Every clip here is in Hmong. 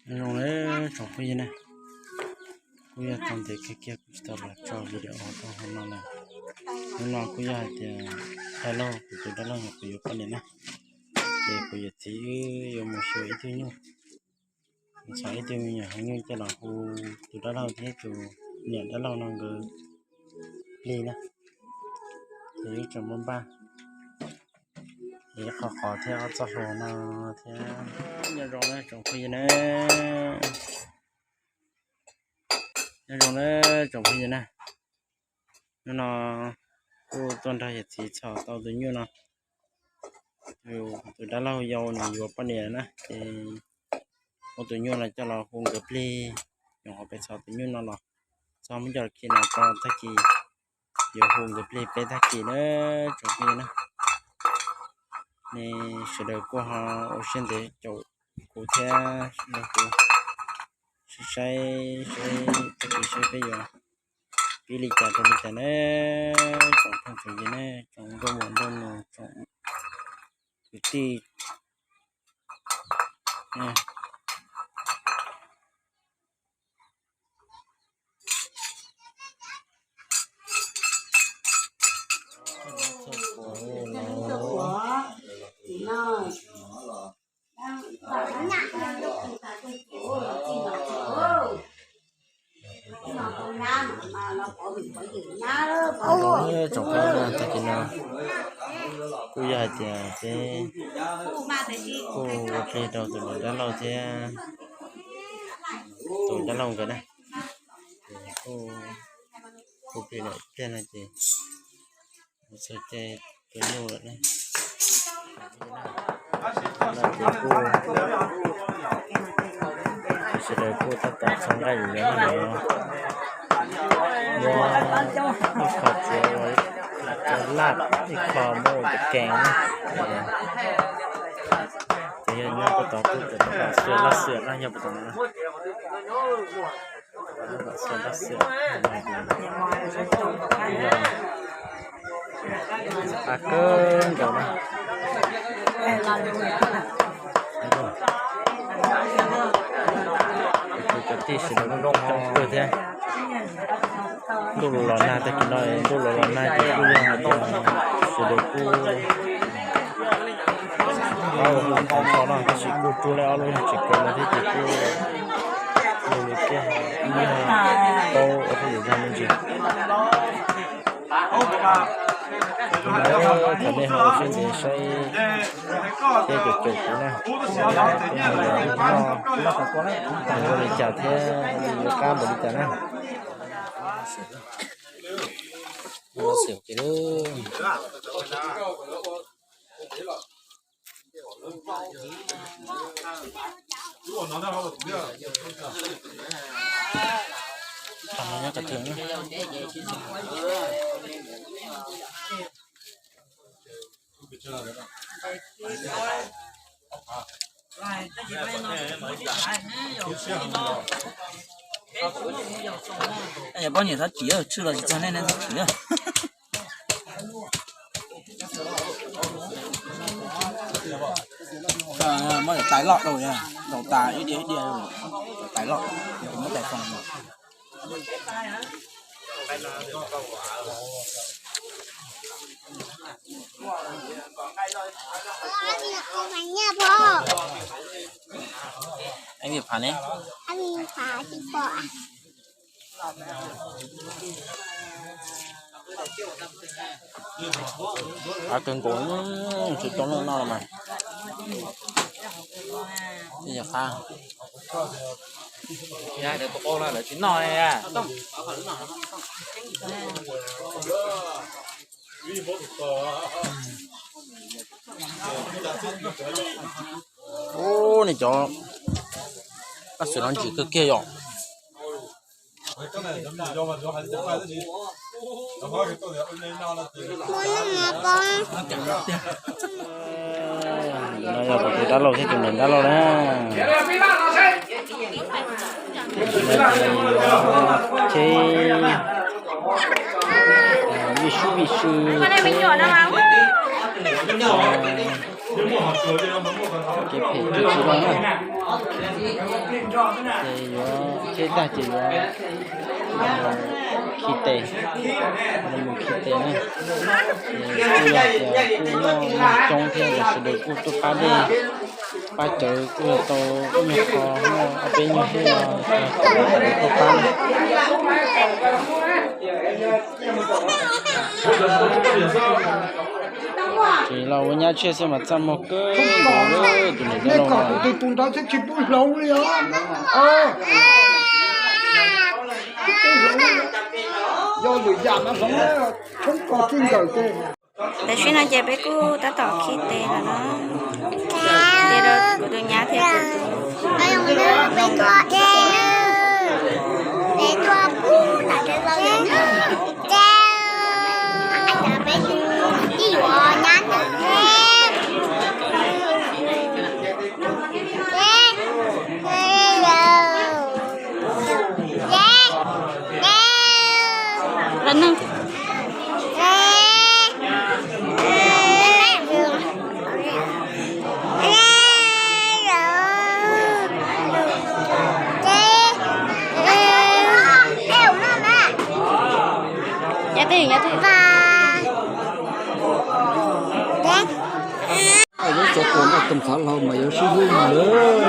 Zoo li tsoom phooj ywg na, kuj yog tau ntev kawg kiag kuv tsis tau los tso video rau hauv no lawm. Hnub no kuj yog hais tias dab laug, kuv tus dab laug yog kuv yuav poj niam na, ces kuv yawm txiv wb yuav mus xyuas ib tug nyuj, mus txhom ib tug me nyuam heev nyuj coj los hu tus dab laug thiab tus niam dab laug no nkawd plig na. Ces wb tseem npaj npaj ib qho qos thiab ob txoj hlua no thiab. Nyob zoo na tsoom phooj ywg na, nyob zoo na tsoom phooj ywg na. Hnub no kuj tuaj nrog yawm txiv txhom tau tus nyuj no. Tus dab laug yau nws yuav poj niam na, ces muab tus nyuj no coj los hu nkawd plig, nyuam qhuav pes txhom tus nyuj no los txog muab coj los khi no tso tag kis yuav hu nkawd plig peb tag kis na tsoom phooj ywg na. Nej sawv daws kuj ho ua siab ntev caum kuv thiab nrog kuv saib saib tag kis saib peb yuav pib li cas rau li cas na tsoom phooj tsoom ywg na, tsoom nkauj muam nraug nus, tsoom kwv tij. Tsoom phooj ywg, tag kis no kuj yog hais tias peb kuj ua plig rau tus niam dab laug thiab tus dab laug nkawd na, kuj ua plig lawm tiag no ces txog caij tua nyuj lawm na. Ces kuj sawv daws kuj tab tom txog nqaij yuav noj no, muab ib qho tsuav ua cov laj, ib qho muab ua cov kees na. Ces yog nyob puag tod kuj cov laj xwm, laj xwm na, yog puag tod no. Laj xwm, laj xwm. Qab kawg nkaus na. Kuv cov tij sawv daws kuj coob kawg thiab. Ntuj los los nag, tag kis no ntuj los los nag ces kuj yog hais tias sawv daws kuj qab ua hauj lwm tag nrho no, tab sis kuj rub lawm ob lub nyuag tsev kaw no thiab ces kuj ua li tiag, kuj yog paub ua hauj lwm zog me ntsis. Thaum nej ho ua siab ntev saib thiab caum caum kuv na, nws ua li cas thiab yuav qab npaum li cas na. Xwm ces nyob qhov twg na. Poj niam txhob tsim, tshwj los tsis txog nej, nej txhob tsim. Muab tais loj rau, rau tas ib diav ib diav, tais loj, muab tais foom. Qab kawg nkaus, tsis tau noj no los mas. Ib yam qab. Lawv tsis noj. Ub, nej cov qab xwm no ntsim kawg kiag yom. No yog kuv tus dab laug thiab tus niam dab laug na. Ces vij sub vij sw thiab kev phem kev tsis zoo na. Ces yuav khib tag ces yuav khi tes, mus khi tes na. Ces kuj yog tias kuj muaj neeg coob thiab los sawv daws kuj tuaj pab dej pab cawv kuj yog tau ib nyuag qho ob peb nyuag hib no, sawv daws tuaj pab na. Ces los ua nyab tshiab xwb mas txaj muag kawg nkaus li tus niam tij laug no. Tus ntawd thiaj tsis pub hloov li os. Yog lwm yam mas hloov, tshoob kos txij nkawm ces. Tam sim no ces peb kuj tab tom khi tes lawm na. Ces kuv tus nyab thiab kuv tus Nyob twj ywm, nyob twj ywm. Lub xov tooj noj toog xav hlau mas yuav sib hlub mus lawm.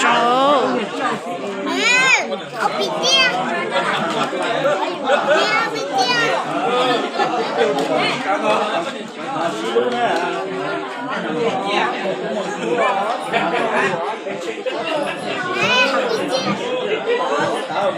Zoo. Tab tom txhawb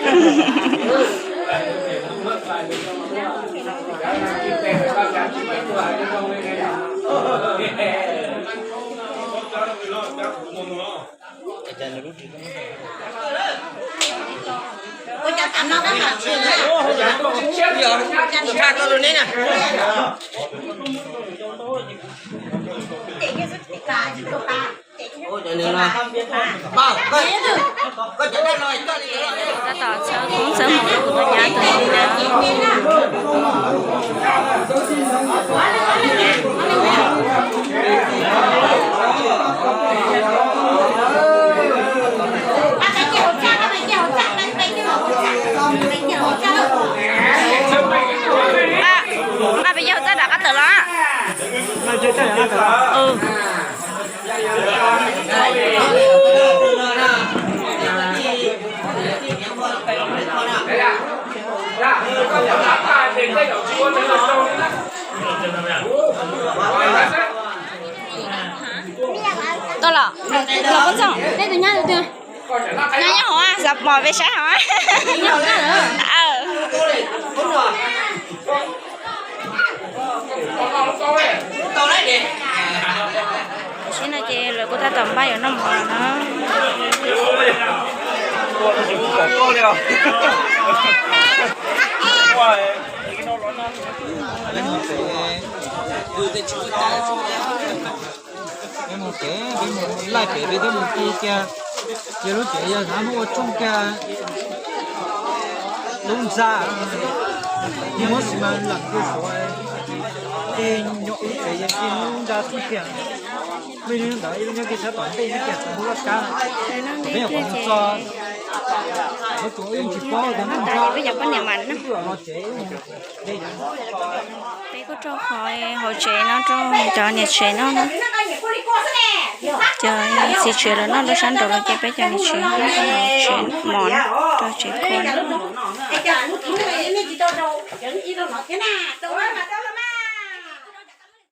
koob txhawb hmoov rau kuv tus nyab tus nus na. Nqa pes yawg txaj rov qab tawm los. Tuaj los, los Koob Txooj, nej tus nyab tus twg? Nyob nyob hauv, xav pom peb saib hauv. Tam sim no ces lawv kuj tab tom npaj yuav noj mov no. Peb mus pem, peb mus laij pem, peb twb mus pw kiag. Ces lub tsev yog hnav muab ua tshooj kiag lub ntxa, muab xi mas lam kiag saud, ces nyuam lub tsev yog kiag lub ntxa xwb kiag. Muaj ib lub ntawd, ib lub nyob kiag sab tom ntej kiag, tus lub laj kab. Peb nyuam qhuav mus txog, ua tus ib tsis paub tias muaj ntxa, peb los tsev. Peb kuj rau qhov hauv tsev no rau cov niam tsev noj na. Cov txiv tsev los noj rau sab nraud los ces peb cov niam tsev noj rau hauv tsev mov na, rau tsev khuab na.